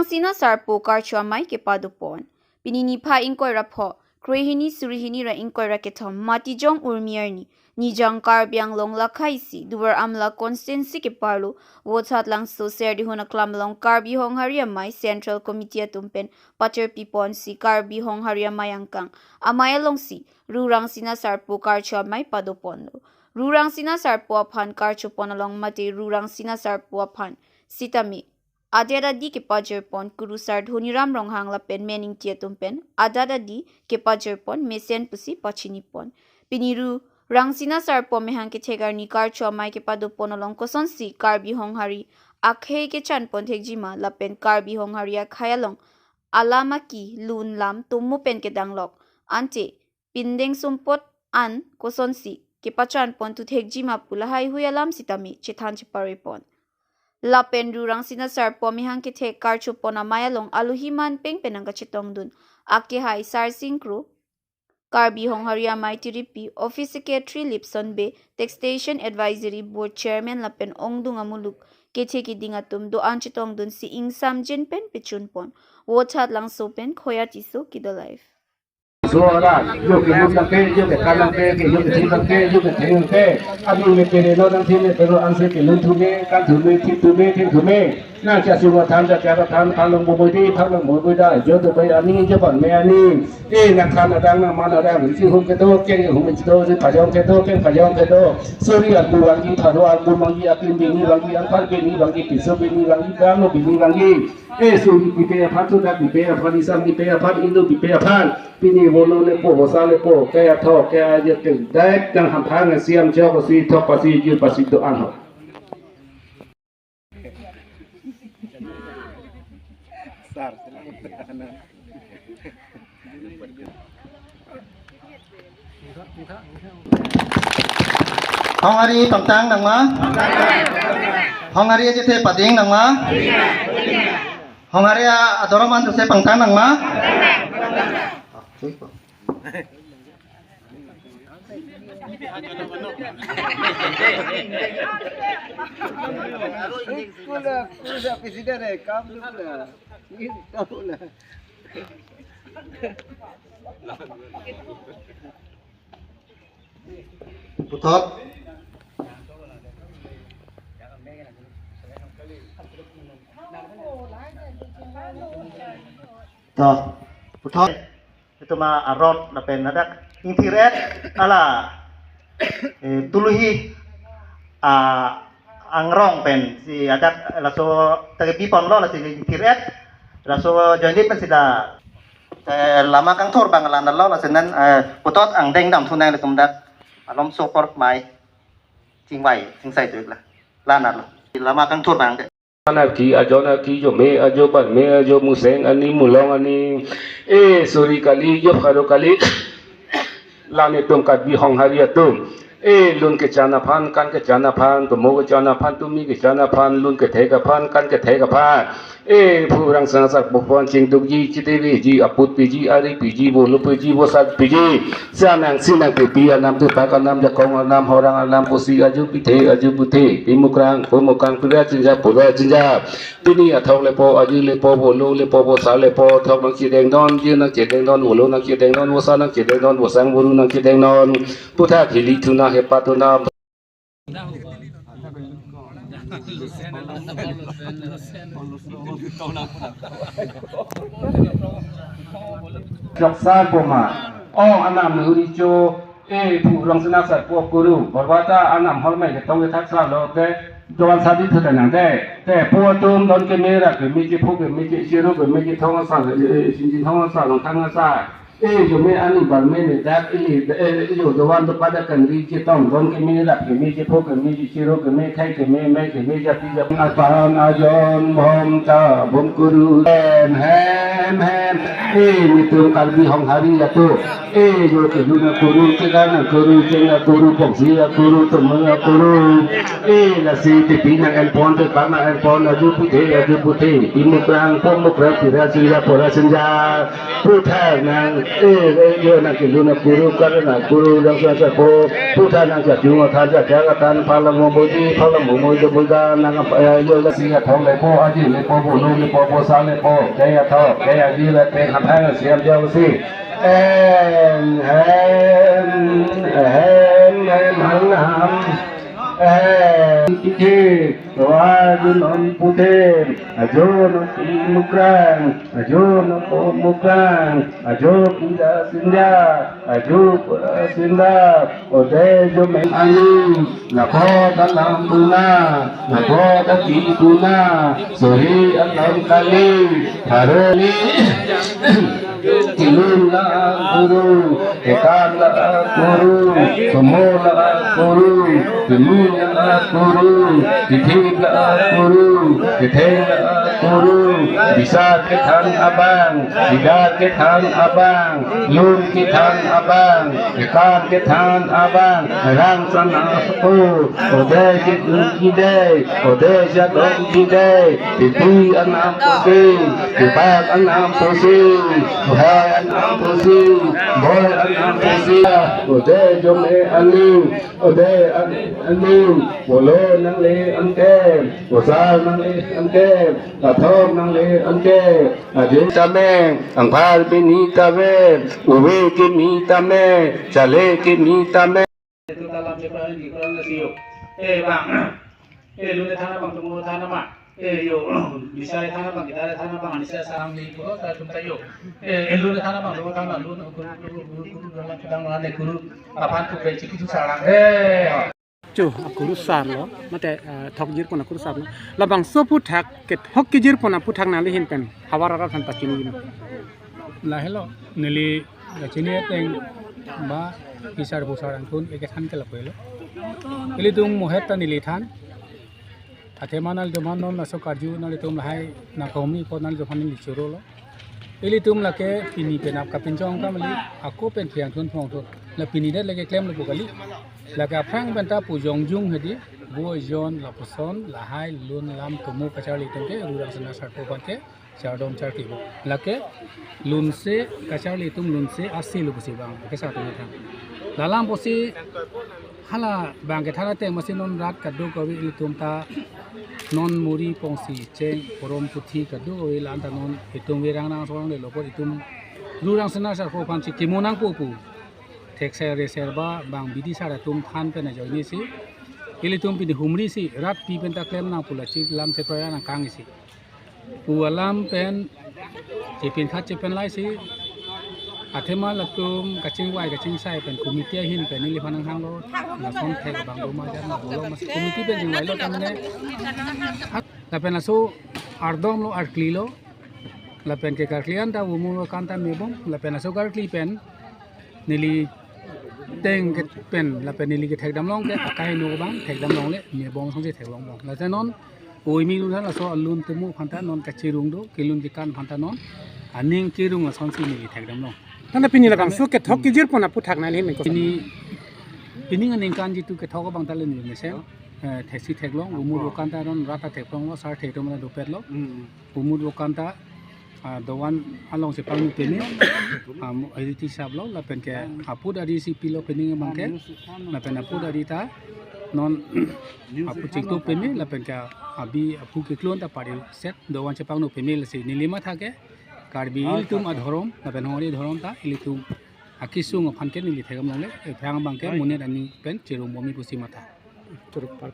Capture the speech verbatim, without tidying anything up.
Sina Sarpo Karcho Amei kepadopon. Pini niphai ingkoi ra pho, kre hini suri hini ra ingkoi ra kethom, Matijong Urmi arni, Nijang Karbi Anglong lakha isi, Duar Amla constituency keparlo, Vothatlangso Serdihun aklam along Karbi Honghari Amei Central Committee atum pen paterpiponsi Karbi Honghari Amei angkang amei alongsi Ru Rangsina Sarpo Karcho Amei padoponlo. Ru Rangsina Sarpo aphan karchopon along mate Ru Rangsina Sarpo aphan sitame adet adi kepajirpon Kurusar Dhoniram Ronghang lapen Men Ingti atum pen adet adi kepajirpon mesen pusi pachinipon. Pini Ru Rangsina Sarpo amahang kethek arni Karcho Amei kepadopon along kosonsi Karbi Honghari akhei kechanpon thekjima lapen Karbi Honghari akhei along alam aki lun lam tomo pen kedanglok ante pindeng sumpot an kosonsi kepachanpon tu thekjima pu lahaihui alam sitame chethan cheparepon. Lapen Ru Rangsina Sarpo amahang kethek karchopon amei along alohi manpeng pen nangkachetongdun akehai Sarsing Kro, Karbi Honghari Amei tiripi, Office Secretary Lipson Bey, Taxation Advisory Board Chairman lapen ongdung amuluk kethe kiding atum do-an chetongdunsi ingsamjin pen pechunpon. Vothatlangso pen Khoya Tisso, Kido Live. Suara, yo kelun nangke, yo kekan nangke, yo kethe nangke, yo kethe nangke. Abi me pere lo nang thi me pere lo anse kelun thume, kan thume, thi thume, thi thume. Nang cha sung athan, cha cha athan, phan long boboi di, phan long boboi da, jo do bai ani, jo ban me ani. Eh, nang than adang, nang man adang, si hum kedo, keng hum kedo, si pajong kedo, keng pajong kedo. Suri albu wangji, pharo albu wangji, akin bini wangji, angpar bini wangji, piso bini wangji, dano bini wangji. Eh, suri pipe aphan, suda pipe aphan, isam pipe aphan, indu pipe aphan. Pini volo lepo, vosa lepo, kaya tho, kaya aje tel. Daik nang hamphang siam chok si thok pasi jir pasi do-an ho. Honghari pangtang nangma? Honghari ajethe pading nangma? Honghari a-, adorom an jose pangtang nangma? School, school president hai, kam tu pula. Ni kam pula. Puthot. To, puthot. Itum arot lapen adak ingthir-et ala, eh, tuluhi, ah, angrong pensi adak laso tagi ponlo lasi ingthir-et laso joinit pensi da, eh, lama kangthur abang la-an lo lasi nan, eh, puthot angdeng damthu nanglitum dak alomso apor amei chingvai chingsai tu ikla la-an lo lama kangthur abang de. Anarki, ajon arki, jo me, ajo ban me, ajo museng ani, mulong ani. Eh, suri kali, jo pharo kali. La-an itum Karbi Honghari atum. Eh, lun kechan aphan, kan kechan aphan, tomo kechan aphan, tumi kechan aphan, lun kethek aphan, kan kethek aphan. Eh, Phu Rangsina Sarpo aphan chingdukji, chiteveji, aput piji, ari piji, volo piji, vosa piji. Sanang sinang pipi anam, tupak anam, jakong anam, horang anam, pusi aju pithe, aju puthe, pimukrang, pumukrang, pira chinja, pura chinja. Pini athok lepo, aju lepo, volo lepo, vosa lepo, thok nangchedengdun, ji nangchedengdun, volo nangchedengdun, vosa nangchedengdun, vosang vuru nangchedengdun. Puthak hili thuna, hepa thuna. Choksa boma. Oh, anam huri cho. Eh, Phu Rangsina Sarpo akuru. Barbata anam hormai ketong kethak sa lo te. Doan sadi thu ta nang de. Te po atum don keme, rat keme, chepho keme, chechero keme, chethong asa, eh, eh, chinchithong asa, longthang asa. Eh, jo me ani, bar me, me dak ili, eh, jo doan dopa dak kangri chetong, don keme, rat keme, chepho keme, chechero keme, khei keme, mei keme, jati jati. Apan ajon bom ta bom kuru. Hem, hem, hem. Eh, nitum Karbi Honghari atum. Eh, jo kelun akuru, kekan akuru, cheng akuru, pongsi akuru, tomang akuru. Eh, lasi pipi nang-enpon, tupak nang-enpon, aju puthe, aju puthe. Pimukrang, pumukrang, pira chinja, pura chinja. Puthak nang Eh, eh, yo nangkelun apuru, kar nangpuru, nang sa sa po, puta nang sa jung, tha sa jang, atan phalam mo boji, phalam mo mo jo boja, nang apa, eh, yo la si athong lepo, aji lepo, bulu lepo, bosa lepo, ke athong, ke aji le, ke ham ham, siam jao si. Em, em, em, em, hang nam. Em, tiki, tua jun on pute, ajo no ti mukrang, ajo no po mukrang, ajo pura sinda, ajo pura sinda, ode jo me ani, nako ta lam puna, nako ta ti puna, sohi alam kali, haroli. Kelun la apuru, kekan la apuru, tomo la apuru, kemin la apuru, kethip la apuru, ketheng la apuru, bisar kethan abang, bidar kethan abang, lun kethan abang, kekan kethan abang, rang sana apo, ode ketun kidai, ode jadong kidai, titi anam pusi, kebak anam pusi, Bhai anam pusi, bhai anam pusi, ode jo me aning, ode an-, aning, bolo nangle anke, bosal nangle anke, kathok nangle anke, ajin tame, angphar pini tame, uwe kimi tame, chale kimi tame. Itu dalam sekolah ini kurang sih yuk. Eh bang, eh lu ne thana bang tunggu thana ma. Eh yo, bisa thana bang kita thana bang bisa sarang ni puro ta tum ta yo. Eh lu ne thana bang tunggu thana lu ne kuru kuru kuru kuru dalam sedang mana kuru aphan tu pe chiki tu sarang. Eh. Chu, akuru sar lo, mate, eh, thok jirpon akuru sar lo. Labangso aphuthak, kethok kejirpon aphuthak nangli ahin pen havar arat aphan pachini. Lahelo, neli kachini ateng ba kisar busar angkun ekethan ke lapu helo. Ilitum mohet ta neli than. Athema nanglitum aphan non laso karju nanglitum lahai nangkahumri apot nanglitum aphan neli choro lo. Ilitum lake pini penap kapinchong kamali ako pen phiang thun phong thun. La pini det lake klemlo pu kali. Lake aphrang pen ta pu jongjung hedi. Vo jon lapuson lahai lun lam tomo kacharli atum ke Rurang Sena Sarpo aphan ke chardom charki bo. Lake lunse kacharli atum lunse asi lo pusi bang ke sa atum thang. Lalam pusi hala bang kethan ateng masi non rat kadokave ilitum ta non muri pongsi cheng porom puthi kadokave la-an ta non itum verang nang sorang le lo apot itum Rurang Sena Sarpo aphan si kimo nangpo pu. Thekser reser ba bang bidi sar atum than pen ajoine si ilitum pini humri si rat pi pen ta klem nang pu la chik lam chepraya nangkang isi. Pu alam pen chepin khat chepen lai si athema latum kachingvai kachingsai pen committee ahin pen neliphan nanghanglo lason thek abang do ma jan ma bolo masi committee pen chingvailo ta mane lapen laso ardom lo arkli lo lapen ke karkli an ta umur kan ta mebom lapen laso karkli pen neli teng ke pen lapen neli kethekdam long ke akai no bang thekdam longle mebom song si theklong bom. Laso non oi mi lu than laso alun temu aphan ta non kachirung do kelun kekan aphan ta non aning kirung lason si neli thekdam long. Tanda pini labangso kethok kejirpon aphuthak nangli ahin pen ko. Pini pini aningkan jitu kethok abang ta le neli mesen, eh, theksi theklong umur vo kan ta non rat ta theklong lo sar thek atum ta dopet lo. Umur vo kan ta ah, dovan along si pangnu peme, ah, mo-, ariti sap lo, lapen ke aput ari si pilo pening abang ke, lapen aput ari ta non aput chingtu peme, lapen ke abi aphu keklun ta pari set, dovan si pangnu peme lasi neli matha ke, Karbi ilitum adhorom, lapen hongri adhorom ta, ilitum akesung aphan ke neli thekdam longle, eh, aphrang abang ke monit aning pen chirung bomi pusi matha.